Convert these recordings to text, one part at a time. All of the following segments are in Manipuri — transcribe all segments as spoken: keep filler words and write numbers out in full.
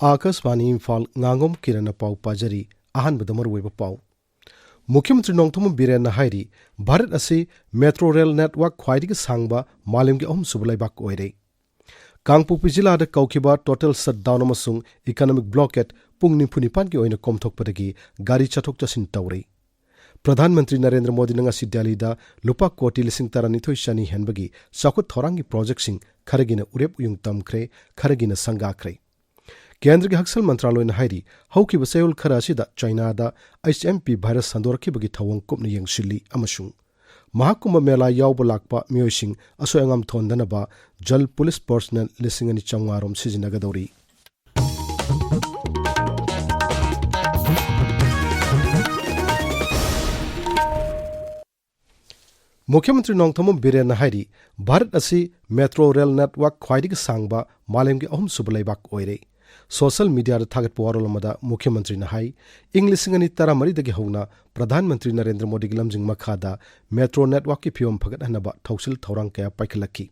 ꯑꯥꯀꯥꯁꯕꯥꯅꯤ ꯏꯝꯐꯥꯜ, ꯉꯥꯉꯣꯝ ꯀꯤꯔꯟꯅ ꯄꯥꯎ ꯄꯥꯖꯔꯤ꯫ ꯑꯍꯥꯟꯕꯗ ꯃꯔꯨꯑꯣꯏꯕ ꯄꯥꯎ꯫ ꯃꯨꯈ꯭ꯌ ꯃꯟꯇ꯭ꯔꯤ ꯅꯣꯡꯊꯣꯝꯕꯝ ꯕꯤꯔꯦꯟꯅ ꯍꯥꯏꯔꯤ, ꯚꯥꯔꯠ ꯑꯁꯤ ꯃꯦꯇ꯭ꯔꯣ ꯔꯦꯜ ꯅꯦꯠꯋꯥꯔꯛ ꯈ꯭ꯋꯥꯏꯗꯒꯤ ꯁꯥꯡꯕ ꯃꯥꯂꯦꯝꯒꯤ ꯑꯍꯨꯝꯁꯨꯕ ꯂꯩꯕꯥꯛ ꯑꯣꯏꯔꯦ꯫ ꯀꯥꯡꯄꯣꯛꯄꯤ ꯖꯤꯂꯥꯗ ꯀꯧꯈꯤꯕ ꯇꯣꯇꯦꯜ ꯁꯠꯗꯥꯎꯟ ꯑꯃꯁꯨꯡ ꯏꯀꯣꯅꯣꯃꯤꯛ ꯕ꯭ꯂꯣꯀꯦꯠ ꯄꯨꯡ ꯅꯤꯐꯨ ꯅꯤꯄꯥꯟꯒꯤ ꯑꯣꯏꯅ ꯀꯣꯝꯊꯣꯛꯄꯗꯒꯤ ꯒꯥꯔꯤ ꯆꯠꯊꯣꯛ ꯆꯠꯁꯤꯟ ꯇꯧꯔꯦ꯫ ꯄ꯭ꯔꯙꯥꯟ ꯃꯟꯇ꯭ꯔꯤ ꯅꯔꯦꯟꯗ꯭ꯔ ꯃꯣꯗꯤꯅ ꯉꯁꯤ ꯗꯦꯜꯂꯤꯗ ꯂꯨꯄꯥ ꯀꯣꯇꯤ ꯂꯤꯁꯤꯡ ꯇꯔꯥꯅꯤꯊꯣꯏ ꯆꯅꯤ ꯍꯦꯟꯕꯒꯤ ꯆꯥꯎꯈꯠ ꯊꯧꯔꯥꯡꯒꯤ ꯄ꯭ꯔꯣꯖꯦꯛꯁꯤꯡ ꯈꯔꯒꯤꯅ ꯎꯔꯦꯞ ꯎꯌꯨꯡ ꯇꯝꯈ꯭ꯔꯦ, ꯈꯔꯒꯤꯅ ꯁꯪꯒꯥꯈ꯭ꯔꯦ꯫ ꯀꯦꯟꯗ꯭ꯔꯒꯤ ꯍꯛꯁꯦꯜ ꯃꯟꯇ꯭ꯔꯥꯂꯣꯏꯅ ꯍꯥꯏꯔꯤ, ꯍꯧꯈꯤꯕ ꯆꯌꯣꯜ ꯈꯔ ꯑꯁꯤꯗ ꯆꯥꯏꯅꯥꯗ ꯑꯩꯆ ꯑꯦꯝ ꯄꯤ ꯚꯥꯏꯔꯁ ꯁꯟꯗꯣꯔꯛꯈꯤꯕꯒꯤ ꯊꯧꯑꯣꯡ ꯀꯨꯞꯅ ꯌꯦꯡꯁꯤꯜꯂꯤ ꯑꯃꯁꯨꯡ ꯃꯍꯥꯀꯨꯝꯚ ꯃꯦꯂꯥ ꯌꯥꯎꯕ ꯂꯥꯛꯄ ꯃꯤꯑꯣꯏꯁꯤꯡ ꯑꯁꯣꯏ ꯑꯉꯥꯝ ꯊꯣꯟꯗꯅꯕ ꯖꯜ ꯄꯨꯂꯤꯁ ꯄꯔꯁꯅꯦꯜ ꯂꯤꯁꯤꯡ ꯑꯅꯤ ꯆꯥꯝꯃꯉꯥ ꯔꯣꯝ ꯁꯤꯖꯤꯟꯅꯒꯗꯧꯔꯤ꯫ ꯃꯨꯈ꯭ꯌ ꯃꯟꯇ꯭ꯔꯤ ꯅꯣꯡꯊꯣꯝꯕꯝ ꯕꯤꯔꯦꯟꯅ ꯍꯥꯏꯔꯤ, ꯚꯥꯔꯠ ꯑꯁꯤ ꯃꯦꯇ꯭ꯔꯣ ꯔꯦꯜ ꯅꯦꯠꯋꯥꯔꯛ ꯈ꯭ꯋꯥꯏꯗꯒꯤ ꯁꯥꯡꯕ ꯃꯥꯂꯦꯝꯒꯤ ꯑꯍꯨꯝꯁꯨꯕ ꯂꯩꯕꯥꯛ ꯑꯣꯏꯔꯦ꯫ ꯁꯣꯁꯤꯌꯦꯜ ꯃꯤꯗꯤꯌꯥꯗ ꯊꯥꯒꯠꯄ ꯋꯥꯔꯣꯜ ꯑꯃꯗ ꯃꯨꯈ꯭ꯌ ꯃꯟꯇ꯭ꯔꯤꯅ ꯍꯥꯏ, ꯏꯪ ꯂꯤꯁꯤꯡ ꯑꯅꯤ ꯇꯔꯥꯃꯔꯤꯗꯒꯤ ꯍꯧꯅ ꯄ꯭ꯔꯙꯥꯟ ꯃꯟꯇ꯭ꯔꯤ ꯅꯔꯦꯟꯗ꯭ꯔ ꯃꯣꯗꯤꯒꯤ ꯂꯝꯖꯤꯡ ꯃꯈꯥꯗ ꯃꯦꯇ꯭ꯔꯣ ꯅꯦꯠꯋꯥꯔꯛꯀꯤ ꯐꯤꯕꯝ ꯐꯒꯠꯍꯟꯅꯕ ꯊꯧꯁꯤꯜ ꯊꯧꯔꯥꯡ ꯀꯌꯥ ꯄꯥꯏꯈꯠꯂꯛꯈꯤ꯫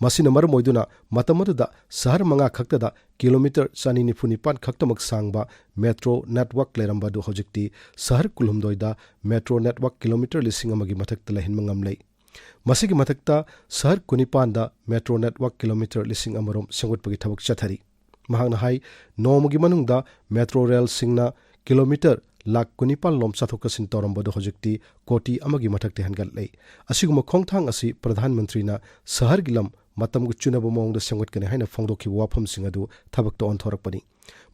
ꯃꯁꯤꯅ ꯃꯔꯝ ꯑꯣꯏꯗꯨꯅ ꯃꯇꯝ ꯑꯗꯨꯗ ꯁꯍꯔ ꯃꯉꯥ ꯈꯛꯇꯗ ꯀꯤꯂꯣꯃꯤꯇꯔ ꯆꯅꯤ ꯅꯤꯐꯨ ꯅꯤꯄꯥꯟ ꯈꯛꯇꯃꯛ ꯁꯥꯡꯕ ꯃꯦꯇ꯭ꯔꯣ ꯅꯦꯠꯋꯥꯔꯛ ꯂꯩꯔꯝꯕ ꯑꯗꯨ ꯍꯧꯖꯤꯛꯇꯤ ꯁꯍꯔ ꯀꯨꯟꯍꯨꯝꯗꯣꯏꯗ ꯃꯦꯇ꯭ꯔꯣ ꯅꯦꯠꯋꯥꯔꯛ ꯀꯤꯂꯣꯃꯤꯇꯔ ꯂꯤꯁꯤꯡ ꯑꯃꯒꯤ ꯃꯊꯛꯇ ꯂꯩꯍꯟꯕ ꯉꯝꯂꯦ꯫ ꯃꯁꯤꯒꯤ ꯃꯊꯛꯇ ꯁꯍꯔ ꯀꯨꯟꯅꯤꯄꯥꯟꯗ ꯃꯦꯇ꯭ꯔꯣ ꯅꯦꯠꯋꯥꯔꯛ ꯀꯤꯂꯣꯃꯤꯇꯔ ꯂꯤꯁꯤꯡ ꯑꯃꯔꯣꯝ ꯁꯦꯝꯒꯠꯄꯒꯤ ꯊꯕꯛ ꯆꯠꯊꯔꯤ꯫ ꯃꯍꯥꯛꯅ ꯍꯥꯏ, ꯅꯣꯡꯃꯒꯤ ꯃꯅꯨꯡꯗ ꯃꯦꯇ꯭ꯔꯣ ꯔꯦꯜꯁꯤꯡꯅ ꯀꯤꯂꯣꯃꯤꯇꯔ ꯂꯥꯈ ꯀꯨꯟꯅꯤꯄꯥꯟ ꯂꯣꯝ ꯆꯠꯊꯣꯛ ꯆꯠꯁꯤꯟ ꯇꯧꯔꯝꯕꯗꯨ ꯍꯧꯖꯤꯛꯇꯤ ꯀꯣꯇꯤ ꯑꯃꯒꯤ ꯃꯊꯛꯇ ꯍꯦꯟꯒꯠꯂꯦ꯫ ꯑꯁꯤꯒꯨꯝꯕ ꯈꯣꯡꯊꯥꯡ ꯑꯁꯤ ꯄ꯭ꯔꯙꯥꯟ ꯃꯟꯇ꯭ꯔꯤꯅ ꯁꯍꯔꯒꯤ ꯂꯝ ꯃꯇꯝꯒ ꯆꯨꯅꯕ ꯃꯑꯣꯡꯗ ꯁꯦꯝꯒꯠꯀꯅꯤ ꯍꯥꯏꯅ ꯐꯣꯡꯗꯣꯛꯈꯤꯕ ꯋꯥꯐꯝꯁꯤꯡ ꯑꯗꯨ ꯊꯕꯛꯇ ꯑꯣꯟꯊꯣꯔꯛꯄꯅꯤ꯫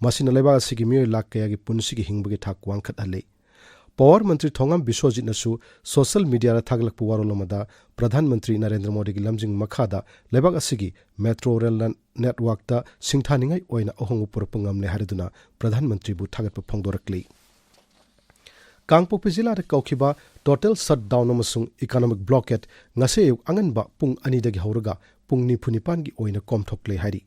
ꯃꯁꯤꯅ ꯂꯩꯕꯥꯛ ꯑꯁꯤꯒꯤ ꯃꯤꯑꯣꯏ ꯂꯥꯈ ꯀꯌꯥꯒꯤ ꯄꯨꯟꯁꯤꯒꯤ ꯍꯤꯡꯕꯒꯤ ꯊꯥꯛ ꯋꯥꯡꯈꯠꯍꯜꯂꯦ꯫ ꯄꯥꯋꯔ ꯃꯟꯇ꯭ꯔꯤ ꯊꯣꯉꯥꯝ ꯕꯤꯁ꯭ꯋꯖꯤꯠꯅꯁꯨ ꯁꯣꯁꯤꯌꯦꯜ ꯃꯤꯗꯤꯌꯥꯗ ꯊꯥꯒꯠꯂꯛꯄ ꯋꯥꯔꯣꯜ ꯑꯃꯗ ꯄ꯭ꯔꯙꯥꯟ ꯃꯟꯇ꯭ꯔꯤ ꯅꯔꯦꯟꯗ꯭ꯔ ꯃꯣꯗꯤꯒꯤ ꯂꯝꯖꯤꯡ ꯃꯈꯥꯗ ꯂꯩꯕꯥꯛ ꯑꯁꯤꯒꯤ ꯃꯦꯇ꯭ꯔꯣ ꯔꯦꯜ ꯂꯟ-, ꯅꯦꯠꯋꯥꯔꯛꯇ ꯁꯤꯡꯊꯥꯅꯤꯡꯉꯥꯏ ꯑꯣꯏꯅ ꯑꯍꯣꯡꯕ ꯄꯨꯔꯛꯄ ꯉꯝꯂꯦ ꯍꯥꯏꯔꯗꯨꯅ ꯄ꯭ꯔꯙꯥꯟ ꯃꯟꯇ꯭ꯔꯤꯕꯨ ꯊꯥꯒꯠꯄ ꯐꯣꯡꯗꯣꯔꯛꯂꯤ꯫ ꯀꯥꯡꯄꯣꯛꯄꯤ ꯖꯤꯂꯥꯗ ꯀꯧꯈꯤꯕ ꯇꯣꯇꯦꯜ ꯁꯠꯗꯥꯎꯟ ꯑꯃꯁꯨꯡ ꯏꯀꯣꯅꯣꯃꯤꯛ ꯕ꯭ꯂꯣꯀꯦꯠ ꯉꯁꯤ ꯑꯌꯨꯛ ꯑꯉꯟꯕ ꯄꯨꯡ ꯑꯅꯤꯗꯒꯤ ꯍꯧꯔꯒ ꯄꯨꯡ ꯅꯤꯐꯨ ꯅꯤꯄꯥꯟꯒꯤ ꯑꯣꯏꯅ ꯀꯣꯝꯊꯣꯛꯂꯦ ꯍꯥꯏꯔꯤ꯫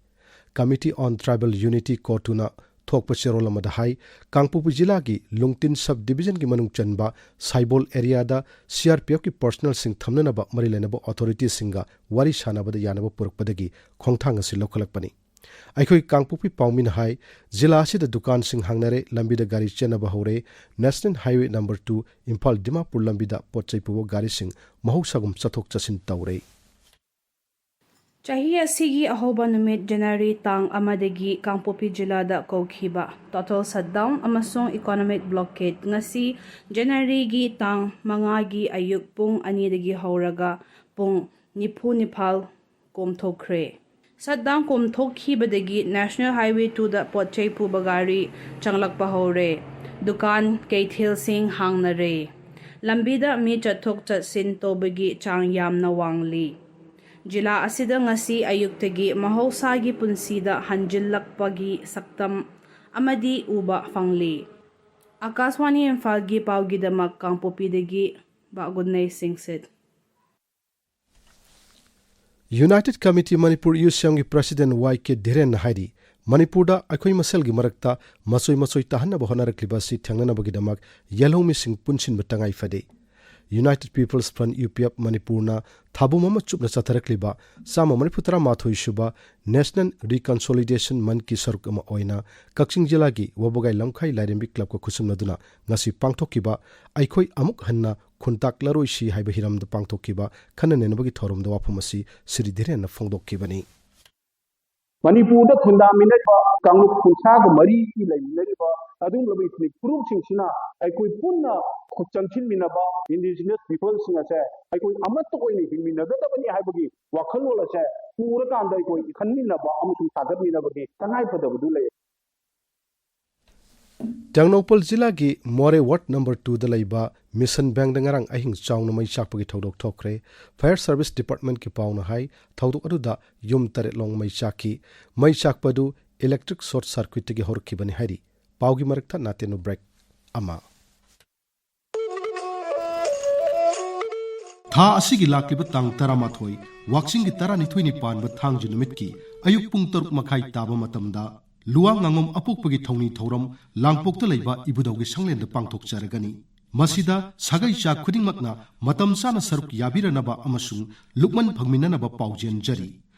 Committee on Tribal Unity, ꯀꯣꯇꯨꯅ ꯊꯣꯛꯄ ꯆꯦꯔꯣꯜ ꯑꯃꯗ ꯍꯥꯏ, ꯀꯥꯡꯄꯣꯛꯄꯤ ꯖꯤꯂꯥꯒꯤ ꯂꯨꯡꯇꯤꯟ ꯁꯕ ꯗꯤꯕꯤꯖꯟꯒꯤ ꯃꯅꯨꯡ ꯆꯟꯕ ꯁꯥꯏꯕꯣꯜ ꯑꯦꯔꯤꯌꯥꯗ ꯁꯤ ꯑꯥꯔ ꯄꯤ ꯑꯦꯐꯀꯤ ꯄꯔꯁꯅꯦꯜꯁꯤꯡ ꯊꯝꯅꯅꯕ ꯃꯔꯤ ꯂꯩꯅꯕ ꯑꯣꯊꯣꯔꯤꯇꯤꯁꯤꯡꯒ ꯋꯥꯔꯤ ꯁꯥꯟꯅꯕꯗ ꯌꯥꯅꯕ ꯄꯨꯔꯛꯄꯗꯒꯤ ꯈꯣꯡꯊꯥꯡ ꯑꯁꯤ ꯂꯧꯈꯠꯂꯛꯄꯅꯤ꯫ ꯑꯩꯈꯣꯏ ꯀꯥꯡꯄꯣꯛꯄꯤ ꯄꯥꯎꯃꯤꯅ ꯍꯥꯏ, ꯖꯤꯂꯥ ꯑꯁꯤꯗ ꯗꯨꯀꯥꯟꯁꯤꯡ ꯍꯥꯡꯅꯔꯦ, ꯂꯝꯕꯤꯗ ꯒꯥꯔꯤ ꯆꯦꯟꯅꯕ ꯍꯧꯔꯦ, national highway number two Imphal Dimapur ꯂꯝꯕꯤꯗ ꯄꯣꯠ ꯆꯩ ꯄꯨꯕ ꯒꯥꯔꯤꯁꯤꯡ ꯃꯍꯧꯁꯥꯒꯨꯝ ꯆꯠꯊꯣꯛ ꯆꯠꯁꯤꯟ ꯇꯧꯔꯦ꯫ ꯆꯍꯤ ꯑꯁꯤꯒꯤ ꯑꯍꯧꯕ ꯅꯨꯃꯤꯠ ꯖꯅꯋꯥꯔꯤ ꯇꯥꯡ ꯑꯃꯗꯒꯤ ꯀꯥꯡꯄꯣꯛꯄꯤ ꯖꯤꯂꯥꯗ ꯀꯧꯈꯤꯕ total shutdown ꯑꯃꯁꯨꯡ economic blockade ꯉꯁꯤ ꯖꯅꯋꯥꯔꯤꯒꯤ ꯇꯥꯡ ꯃꯉꯥꯒꯤ ꯑꯌꯨꯛ ꯄꯨꯡ ꯑꯅꯤꯗꯒꯤ ꯍꯧꯔꯒ ꯄꯨꯡ ꯅꯤꯐꯨ ꯅꯤꯄꯥꯜ ꯀꯣꯝꯊꯣꯛꯈ꯭ꯔꯦ꯫ Shutdown ꯀꯣꯝꯊꯣꯛꯈꯤꯕꯗꯒꯤ National Highway ꯇꯨꯗ ꯄꯣꯠ ꯆꯩ ꯄꯨꯕ ꯒꯥꯔꯤ ꯆꯪꯂꯛꯄ ꯍꯧꯔꯦ꯫ ꯗꯨꯀꯥꯟ ꯀꯩꯊꯦꯜꯁꯤꯡ ꯍꯥꯡꯅꯔꯦ꯫ ꯂꯝꯕꯤꯗ ꯃꯤ ꯆꯠꯊꯣꯛ ꯆꯠꯁꯤꯟ ꯇꯧꯕꯒꯤ ꯆꯥꯡ ꯌꯥꯝꯅ ꯋꯥꯡꯂꯤ꯫ ꯖꯤꯂꯥ ꯑꯁꯤꯗ ꯉꯁꯤ ꯑꯌꯨꯛꯇꯒꯤ ꯃꯍꯧꯁꯥꯒꯤ ꯄꯨꯟꯁꯤꯗ ꯍꯟꯖꯤꯜꯂꯛꯄꯒꯤ ꯁꯛꯇꯝ ꯑꯃꯗꯤ ꯎꯕ ꯐꯪꯂꯤ꯫ ꯑꯀꯥꯁꯋꯥꯅꯤ ꯏꯝꯐꯥꯜꯒꯤ ꯄꯥꯎꯒꯤꯗꯃꯛ ꯀꯥꯡꯄꯣꯛꯄꯤꯗꯒꯤ ꯕꯥꯒꯨꯟꯅꯩ ꯁꯤꯡꯁꯤꯠ꯫ United Committee Manipur ꯌꯨ ꯁꯤ ꯑꯦꯝꯒꯤ President ꯋꯥꯏ ꯀꯦ ꯙꯤꯔꯦꯟꯅ ꯍꯥꯏꯔꯤ, ꯃꯅꯤꯄꯨꯔꯗ ꯑꯩꯈꯣꯏ ꯃꯁꯦꯜꯒꯤ ꯃꯔꯛꯇ ꯃꯆꯣꯏ ꯃꯆꯣꯏ ꯇꯥꯍꯟꯅꯕ ꯍꯣꯠꯅꯔꯛꯂꯤꯕ ꯑꯁꯤ ꯊꯦꯡꯅꯅꯕꯒꯤꯗꯃꯛ ꯌꯦꯜꯍꯧꯃꯤꯁꯤꯡ ꯄꯨꯟꯁꯤꯟꯕ ꯇꯉꯥꯏ ꯐꯗꯦ꯫ United People's Front, U P F, ꯃꯅꯤꯄꯨꯔꯅ ꯊꯥꯕꯨꯝ ꯑꯃ ꯆꯨꯞꯅ ꯆꯠꯊꯔꯛꯂꯤꯕ ꯆꯥꯝꯃ ꯃꯔꯤꯐꯨ ꯇꯔꯥ ꯃꯥꯊꯣꯏ ꯁꯨꯕ National Reconciliation Monthꯀꯤ ꯁꯔꯨꯛ ꯑꯃ ꯑꯣꯏꯅ ꯀꯛꯆꯤꯡ ꯖꯤꯂꯥꯒꯤ ꯋꯥꯕꯒꯥꯏ ꯂꯝꯈꯥꯏ ꯂꯥꯏꯔꯦꯝꯕꯤ ꯀ꯭ꯂꯕꯀ ꯈꯨꯠꯁꯝꯅꯗꯨꯅ ꯉꯁꯤ ꯄꯥꯡꯊꯣꯛꯈꯤꯕ ꯑꯩꯈꯣꯏ ꯑꯃꯨꯛ ꯍꯟꯅ ꯈꯨꯟꯇꯥꯛꯂꯔꯣꯏꯁꯤ ꯍꯥꯏꯕ ꯍꯤꯔꯝꯗ ꯄꯥꯡꯊꯣꯛꯈꯤꯕ ꯈꯟꯅ ꯅꯩꯅꯕꯒꯤ ꯊꯧꯔꯝꯗ ꯋꯥꯐꯝ ꯑꯁꯤ ꯁ꯭ꯔꯤ ꯙꯤꯔꯦꯟꯅ ꯐꯣꯡꯗꯣꯛꯈꯤꯕꯅꯤ꯫ ꯃꯅꯤꯄꯨꯔꯗ ꯈꯨꯟꯗꯥꯃꯤꯟꯅꯔꯤꯕ ꯀꯥꯡꯂꯨꯞ ꯀꯨꯟꯊ꯭ꯔꯥꯒ ꯃꯔꯤꯒꯤ ꯂꯩꯃꯤꯟꯅꯔꯤꯕ ꯑꯗꯨꯒꯨꯝꯂꯕ ethnic ꯐꯨꯔꯨꯞꯁꯤꯡꯁꯤꯅ ꯑꯩꯈꯣꯏ ꯄꯨꯟꯅ ꯈꯨꯠ ꯆꯪꯁꯤꯟꯃꯤꯟꯅꯕ indigenous peopleꯁꯤꯡ ꯑꯁꯦ ꯑꯩꯈꯣꯏ ꯑꯃꯠꯇ ꯑꯣꯏꯅ ꯍꯤꯡꯃꯤꯟꯅꯒꯗꯕꯅꯤ ꯍꯥꯏꯕꯒꯤ ꯋꯥꯈꯜꯂꯣꯟ ꯑꯁꯦ ꯄꯨꯔꯀꯥꯟꯗ ꯑꯩꯈꯣꯏ ꯈꯟꯃꯤꯟꯅꯕ ꯑꯃꯁꯨꯡ ꯁꯥꯒꯠꯃꯤꯟꯅꯕꯒꯤ ꯇꯉꯥꯏꯐꯗꯕꯗꯨ ꯂꯩ꯫ ꯇꯦꯡꯅꯧꯄꯜ ꯖꯤꯂꯥꯒꯤ ꯃꯣꯔꯦ ꯋꯥꯔꯗ ꯅꯝꯕꯔ ꯇꯨꯗ ꯂꯩꯕ ꯃꯤꯁꯟ ꯕꯦꯡꯗ ꯉꯔꯥꯡ ꯑꯍꯤꯡ ꯆꯥꯎꯅ ꯃꯩ ꯆꯥꯛꯄꯒꯤ ꯊꯧꯗꯣꯛ ꯊꯣꯛꯈ꯭ꯔꯦ꯫ Fire Service Departmentꯀꯤ ꯄꯥꯎꯅ ꯍꯥꯏ, ꯊꯧꯗꯣꯛ ꯑꯗꯨꯗ ꯌꯨꯝ ꯇꯔꯦꯠ ꯂꯣꯡ ꯃꯩ ꯆꯥꯛꯈꯤ꯫ ꯃꯩ ꯆꯥꯛꯄ ꯑꯗꯨ electric short circuitꯇꯒꯤ ꯍꯧꯔꯛꯈꯤꯕꯅꯤ ꯍꯥꯏꯔꯤ꯫ ꯄꯥꯎꯒꯤ ꯃꯔꯛ ꯊꯠꯅ ꯇꯦꯅꯨ break ꯑꯃ꯫ ꯊꯥ ꯑꯁꯤꯒꯤ ꯂꯥꯛꯂꯤꯕ ꯇꯥꯡ ꯇꯔꯥꯃꯥꯊꯣꯏ, ꯋꯥꯛꯆꯤꯡꯒꯤ ꯇꯔꯥꯅꯤꯊꯣꯏꯅꯤ ꯄꯥꯟꯕ ꯊꯥꯡꯖ ꯅꯨꯃꯤꯠꯀꯤ ꯑꯌꯨꯛ ꯄꯨꯡ ꯇꯔꯨꯛ ꯃꯈꯥꯏ ꯇꯥꯕ ꯃꯇꯝꯗ ꯂꯨꯋꯥꯡ ꯉꯥꯉꯣꯝ ꯑꯄꯣꯛꯄꯒꯤ ꯊꯧꯅꯤ ꯊꯧꯔꯝ ꯂꯥꯡꯄꯣꯛꯇ ꯂꯩꯕ ꯏꯕꯨꯙꯧꯒꯤ ꯁꯪꯂꯦꯟꯗ ꯄꯥꯡꯊꯣꯛꯆꯔꯒꯅꯤ꯫ ꯃꯁꯤꯗ ꯁꯥꯒꯩ ꯆꯥ ꯈꯨꯗꯤꯡꯃꯛꯅ ꯃꯇꯝ ꯆꯥꯅ ꯁꯔꯨꯛ ꯌꯥꯕꯤꯔꯅꯕ ꯑꯃꯁꯨꯡ ꯂꯨꯞꯃꯟ ꯐꯪꯃꯤꯟꯅꯅꯕ ꯄꯥꯎꯖꯦꯟꯖꯔꯤ꯫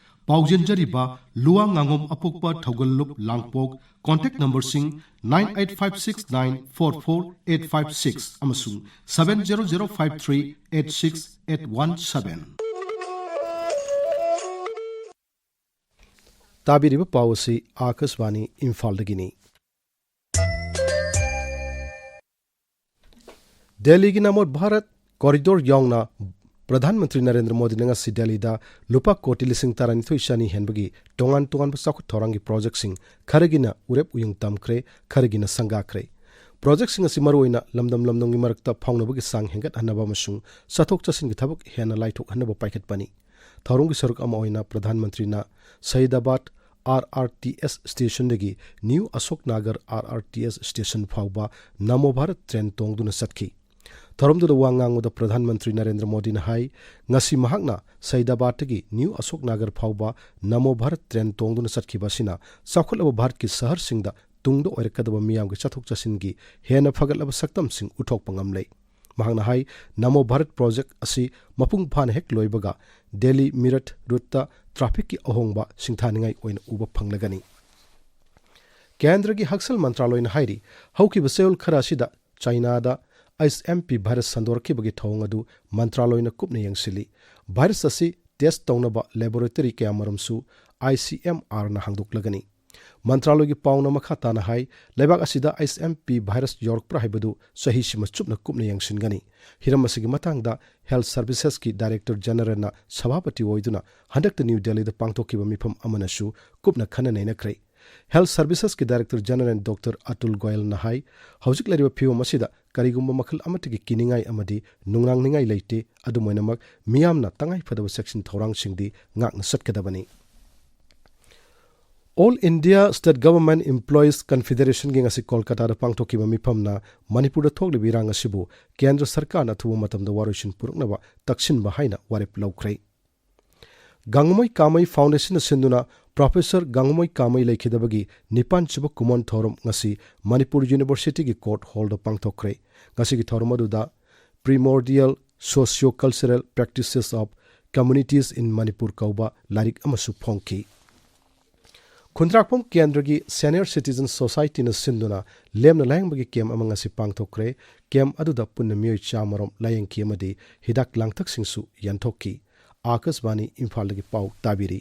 ꯄꯥꯎꯖꯦꯟꯖꯔꯤꯕ ꯂꯨꯋꯥ ꯉꯥꯉꯣꯝ ꯑꯄꯣꯛꯄ ꯊꯧꯒꯜꯂꯨꯞ ꯂꯥꯡꯄꯣꯛ, contact numberꯁꯤꯡ nine eight five six nine four four eight five six ꯑꯃꯁꯨꯡ seven zero zero five three eight six eight one seven꯫ ꯇꯥꯕꯤꯔꯤꯕ ꯄꯥꯎ ꯑꯁꯤ ꯑꯥꯀꯥꯁꯕꯥꯅꯤ ꯏꯝꯐꯥꯜꯗꯒꯤꯅꯤ꯫ ꯗꯦꯜꯂꯤꯒꯤ ꯅꯃꯣ ꯚꯥꯔꯠ ꯀꯣꯔꯤꯗꯣꯔ ꯌꯥꯎꯅ ꯄ꯭ꯔꯙꯥꯟ ꯃꯟꯇ꯭ꯔꯤ ꯅꯔꯦꯟꯗ꯭ꯔ ꯃꯣꯗꯤꯅ ꯉꯁꯤ ꯗꯦꯜꯂꯤꯗ ꯂꯨꯄꯥ ꯀꯣꯇꯤ ꯂꯤꯁꯤꯡ ꯇꯔꯥꯅꯤꯊꯣꯏ ꯆꯅꯤ ꯍꯦꯟꯕꯒꯤ ꯇꯣꯉꯥꯟ ꯇꯣꯉꯥꯟꯕ ꯆꯥꯎꯈꯠ ꯊꯧꯔꯥꯡꯒꯤ ꯄ꯭ꯔꯣꯖꯦꯛꯁꯤꯡ, ꯈꯔꯒꯤꯅ ꯎꯔꯦꯞ ꯎꯌꯨꯡ ꯇꯝꯈ꯭ꯔꯦ, ꯈꯔꯒꯤꯅ ꯁꯪꯒꯥꯈ꯭ꯔꯦ꯫ ꯄ꯭ꯔꯣꯖꯦꯛꯁꯤꯡ ꯑꯁꯤ ꯃꯔꯨꯑꯣꯏꯅ ꯂꯝꯗꯝ ꯂꯝꯗꯝꯒꯤ ꯃꯔꯛꯇ ꯐꯥꯎꯅꯕꯒꯤ ꯆꯥꯡ ꯍꯦꯟꯒꯠꯍꯟꯅꯕ ꯑꯃꯁꯨꯡ ꯆꯠꯊꯣꯛ ꯆꯠꯁꯤꯟꯒꯤ ꯊꯕꯛ ꯍꯦꯟꯅ ꯂꯥꯏꯊꯣꯛꯍꯟꯅꯕ ꯄꯥꯏꯈꯠꯄꯅꯤ꯫ ꯊꯧꯔꯝꯒꯤ ꯁꯔꯨꯛ ꯑꯃ ꯑꯣꯏꯅ ꯄ꯭ꯔꯙꯥꯟ ꯃꯟꯇ꯭ꯔꯤꯅ ꯁꯌꯤꯗꯥꯕꯥꯗ ꯑꯥꯔ ꯑꯥꯔ ꯇꯤ ꯑꯦꯁ ꯁ꯭ꯇꯦꯁꯟꯗꯒꯤ ꯅ꯭ꯌꯨ ꯑꯁꯣꯛ ꯅꯥꯒꯔ ꯑꯥꯔ ꯑꯥꯔ ꯇꯤ ꯑꯦꯁ ꯁ꯭ꯇꯦꯁꯟ ꯐꯥꯎꯕ ꯅꯃꯣ ꯚꯥꯔꯠ ꯇ꯭ꯔꯦꯟ ꯇꯣꯡꯗꯨꯅ ꯆꯠꯈꯤ꯫ ꯊꯧꯔꯝꯗꯨꯗ ꯋꯥ ꯉꯥꯡꯕꯗ ꯄ꯭ꯔꯙꯥꯟ ꯃꯟꯇ꯭ꯔꯤ ꯅꯔꯦꯟꯗ꯭ꯔ ꯃꯣꯗꯤꯅ ꯍꯥꯏ, ꯉꯁꯤ ꯃꯍꯥꯛꯅ ꯁꯌꯤꯗꯥꯕꯥꯗꯇꯒꯤ ꯅ꯭ꯌꯨ ꯑꯁꯣꯛ ꯅꯥꯒꯔ ꯐꯥꯎꯕ ꯅꯃꯣ ꯚꯥꯔꯠ ꯇ꯭ꯔꯦꯟ ꯇꯣꯡꯗꯨꯅ ꯆꯠꯈꯤꯕ ꯑꯁꯤꯅ ꯆꯥꯎꯈꯠꯂꯕ ꯚꯥꯔꯠꯀꯤ ꯁꯍꯔꯁꯤꯡꯗ ꯇꯨꯡꯗ ꯑꯣꯏꯔꯛꯀꯗꯕ ꯃꯤꯌꯥꯝꯒꯤ ꯆꯠꯊꯣꯛ ꯆꯠꯁꯤꯟꯒꯤ ꯍꯦꯟꯅ ꯐꯒꯠꯂꯕ ꯁꯛꯇꯝꯁꯤꯡ ꯎꯠꯊꯣꯛꯄ ꯉꯝꯂꯦ꯫ ꯃꯍꯥꯛꯅ ꯍꯥꯏ, ꯅꯃꯣ ꯚꯥꯔꯠ ꯄ꯭ꯔꯣꯖꯦꯛ ꯑꯁꯤ ꯃꯄꯨꯡ ꯐꯥꯅ ꯍꯦꯛ ꯂꯣꯏꯕꯒ ꯗꯦꯜꯂꯤ ꯃꯤꯔꯠ ꯔꯨꯠꯇ ꯇ꯭ꯔꯥꯐꯤꯛꯀꯤ ꯑꯍꯣꯡꯕ ꯁꯤꯡꯊꯥꯅꯤꯡꯉꯥꯏ ꯑꯣꯏꯅ ꯎꯕ ꯐꯪꯂꯒꯅꯤ꯫ ꯀꯦꯟꯗ꯭ꯔꯒꯤ ꯍꯛꯁꯦꯜ ꯃꯟꯇ꯭ꯔꯥꯂꯣꯏꯅ ꯍꯥꯏꯔꯤ, ꯍꯧꯈꯤꯕ ꯆꯌꯣꯜ ꯈꯔ ꯑꯁꯤꯗ ꯆꯥꯏꯅꯥꯗ ꯑꯩꯆ ꯑꯦꯝ ꯄꯤ ꯚꯥꯏꯔꯁ ꯁꯟꯗꯣꯔꯛꯈꯤꯕꯒꯤ ꯊꯧꯑꯣꯡ ꯑꯗꯨ ꯃꯟꯇ꯭ꯔꯥꯂꯣꯏꯅ ꯀꯨꯞꯅ ꯌꯦꯡꯁꯤꯜꯂꯤ꯫ ꯚꯥꯏꯔꯁ ꯑꯁꯤ ꯇꯦꯁ ꯇꯧꯅꯕ ꯂꯦꯕꯣꯔꯦꯇꯔꯤ ꯀꯌꯥꯃꯔꯨꯝꯁꯨ ꯑꯥꯏ ꯁꯤ ꯑꯦꯝ ꯑꯥꯔꯅ ꯍꯥꯡꯗꯣꯛꯂꯒꯅꯤ꯫ ꯃꯟꯇ꯭ꯔꯥꯂꯣꯏꯒꯤ ꯄꯥꯎꯅ ꯃꯈꯥ ꯇꯥꯅ ꯍꯥꯏ, ꯂꯩꯕꯥꯛ ꯑꯁꯤꯗ ꯑꯩꯆ ꯑꯦꯝ ꯄꯤ ꯚꯥꯏꯔꯁ ꯌꯧꯔꯛꯄ꯭ꯔꯥ ꯍꯥꯏꯕꯗꯨ ꯆꯍꯤꯁꯤꯃ ꯆꯨꯞꯅ ꯀꯨꯞꯅ ꯌꯦꯡꯁꯤꯟꯒꯅꯤ꯫ ꯍꯤꯔꯝ ꯑꯁꯤꯒꯤ ꯃꯇꯥꯡꯗ ꯍꯦꯜꯊ ꯁꯔꯚꯤꯁꯦꯁꯀꯤ ꯗꯥꯏꯔꯦꯛꯇꯔ ꯖꯦꯅꯔꯦꯜꯅ ꯁꯚꯥꯄꯇꯤ ꯑꯣꯏꯗꯨꯅ ꯍꯟꯗꯛꯇ ꯅ꯭ꯌꯨ ꯗꯦꯜꯂꯤꯗ ꯄꯥꯡꯊꯣꯛꯈꯤꯕ ꯃꯤꯐꯝ ꯑꯃꯅꯁꯨ ꯀꯨꯞꯅ ꯈꯟꯅ ꯅꯩꯅꯈ꯭ꯔꯦ꯫ Health ꯁꯔꯚꯤꯁꯦꯁꯀꯤ director general doctor Atul ꯒꯣꯌꯜꯅ ꯍꯥꯏ, ꯍꯧꯖꯤꯛ ꯂꯩꯔꯤꯕ ꯐꯤꯕꯝ ꯑꯁꯤꯗ ꯀꯔꯤꯒꯨꯝꯕ ꯃꯈꯜ ꯑꯃꯠꯇꯒꯤ ꯀꯤꯅꯤꯡꯉꯥꯏ ꯑꯃꯗꯤ ꯅꯨꯡꯅꯥꯡꯅꯤꯡꯉꯥꯏ ꯂꯩꯇꯦ꯫ ꯑꯗꯨꯝ ꯑꯣꯏꯅꯃꯛ, ꯃꯤꯌꯥꯝꯅ ꯇꯉꯥꯏ ꯐꯗꯕ ꯆꯦꯛꯁꯤꯟ ꯊꯧꯔꯥꯡꯁꯤꯡꯗꯤ ꯉꯥꯛꯅ ꯆꯠꯀꯗꯕꯅꯤ꯫ All India state government employees ꯀꯟꯐꯦꯗꯔꯦꯁꯟꯒꯤ ꯉꯁꯤ ꯀꯣꯜꯀꯇꯥꯗ ꯄꯥꯡꯊꯣꯛꯈꯤꯕ ꯃꯤꯐꯝꯅ ꯃꯅꯤꯄꯨꯔꯗ ꯊꯣꯛꯂꯤꯕ ꯏꯔꯥꯡ ꯑꯁꯤꯕꯨ ꯀꯦꯟꯗ꯭ꯔ ꯁꯔꯀꯥꯔꯅ ꯑꯊꯨꯕ ꯃꯇꯝꯗ ꯋꯥꯔꯣꯏꯁꯤꯟ ꯄꯨꯔꯛꯅꯕ ꯇꯛꯁꯤꯟꯕ ꯍꯥꯏꯅ ꯋꯥꯔꯦꯞ ꯂꯧꯈ꯭ꯔꯦ꯫ ꯒꯥꯡꯉꯨꯃꯩ ꯀꯥꯃꯩ ꯐꯥꯎꯟꯗꯦꯁꯟꯅ ꯁꯤꯟꯗꯨꯅ ꯄ꯭ꯔꯣꯐꯦꯁꯔ ꯒꯥꯡꯉꯨꯃꯩ ꯀꯥꯃꯩ ꯂꯩꯈꯤꯗꯕꯒꯤ ꯅꯤꯄꯥꯟ ꯁꯨꯕ ꯀꯨꯃꯣꯟ ꯊꯧꯔꯝ ꯉꯁꯤ ꯃꯅꯤꯄꯨꯔ ꯌꯨꯅꯤꯚꯔꯁꯤꯇꯤꯒꯤ ꯀꯣꯔꯠ ꯍꯣꯜꯗ ꯄꯥꯡꯊꯣꯛꯈ꯭ꯔꯦ꯫ ꯉꯁꯤꯒꯤ ꯊꯧꯔꯝ ꯑꯗꯨꯗ Primordial Socio-Cultural Practices of Communities in Manipur ꯀꯧꯕ ꯂꯥꯏꯔꯤꯛ ꯑꯃꯁꯨ ꯐꯣꯡꯈꯤ꯫ ꯈꯨꯟꯗ꯭ꯔꯥꯛꯄꯝ ꯀꯦꯟꯗ꯭ꯔꯒꯤ Senior Citizen Societyꯅ ꯁꯤꯟꯗꯨꯅ ꯂꯦꯝꯅ ꯂꯥꯌꯦꯡꯕꯒꯤ ꯀꯦꯝ ꯑꯃ ꯉꯁꯤ ꯄꯥꯡꯊꯣꯛꯈ꯭ꯔꯦ꯫ ꯀꯦꯝ ꯑꯗꯨꯗ ꯄꯨꯟꯅ ꯃꯤꯑꯣꯏ ꯆꯥꯃꯔꯣꯝ ꯂꯥꯌꯦꯡꯈꯤ ꯑꯃꯗꯤ ꯍꯤꯗꯥꯛ ꯂꯥꯡꯊꯛꯁꯤꯡꯁꯨ ꯌꯦꯟꯊꯣꯛꯈꯤ꯫ ꯑꯥꯀꯥꯁꯕꯥꯅꯤ ꯏꯝꯐꯥꯜꯗꯒꯤ ꯄꯥꯎ ꯇꯥꯕꯤꯔꯤ꯫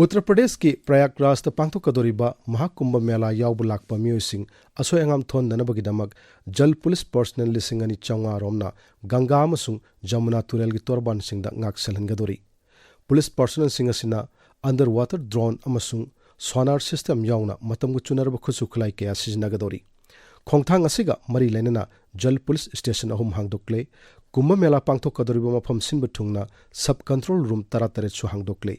ꯎꯠꯇꯔ ꯄ꯭ꯔꯗꯦꯁꯀꯤ ꯄ꯭ꯔꯌꯥꯒꯔꯥꯖꯇ ꯄꯥꯡꯊꯣꯛꯀꯗꯧꯔꯤꯕ ꯃꯍꯥꯀꯨꯝꯚ ꯃꯦꯂꯥ ꯌꯥꯎꯕ ꯂꯥꯛꯄ ꯃꯤꯑꯣꯏꯁꯤꯡ ꯑꯁꯣꯏ ꯑꯉꯥꯝ ꯊꯣꯟꯗꯅꯕꯒꯤꯗꯃꯛ ꯖꯜ ꯄꯨꯂꯤꯁ ꯄꯔꯁꯅꯦꯜ ꯂꯤꯁꯤꯡ ꯑꯅꯤ ꯆꯥꯝꯃꯉꯥ ꯔꯣꯝꯅ ꯒꯪꯒꯥ ꯑꯃꯁꯨꯡ ꯖꯃꯨꯅꯥ ꯇꯨꯔꯦꯜꯒꯤ ꯇꯣꯔꯕꯥꯟꯁꯤꯡꯗ ꯉꯥꯛꯁꯦꯜꯍꯟꯒꯗꯧꯔꯤ꯫ ꯄꯨꯂꯤꯁ ꯄꯔꯁꯅꯦꯜꯁꯤꯡ ꯑꯁꯤꯅ ꯑꯟꯗꯔ ꯋꯥꯇꯔ ꯗ꯭ꯔꯣꯟ ꯑꯃꯁꯨꯡ ꯁꯣꯅꯥꯔ ꯁꯤꯁꯇꯦꯝ ꯌꯥꯎꯅ ꯃꯇꯝꯒ ꯆꯨꯅꯔꯕ ꯈꯨꯠꯁꯨ ꯈꯨꯠꯂꯥꯏ ꯀꯌꯥ ꯁꯤꯖꯤꯟꯅꯒꯗꯧꯔꯤ꯫ ꯈꯣꯡꯊꯥꯡ ꯑꯁꯤꯒ ꯃꯔꯤ ꯂꯩꯅꯅ ꯖꯜ ꯄꯨꯂꯤꯁ ꯁ꯭ꯇꯦꯁꯟ ꯑꯍꯨꯝ ꯍꯥꯡꯗꯣꯛꯂꯦ꯫ ꯀꯨꯝꯚ ꯃꯦꯂꯥ ꯄꯥꯡꯊꯣꯛꯀꯗꯧꯔꯤꯕ ꯃꯐꯝ ꯁꯤꯟꯕ ꯊꯨꯡꯅ ꯁꯕ ꯀꯟꯇ꯭ꯔꯣꯜ ꯔꯨꯝ ꯇꯔꯥꯇꯔꯦꯠꯁꯨ ꯍꯥꯡꯗꯣꯛꯂꯦ꯫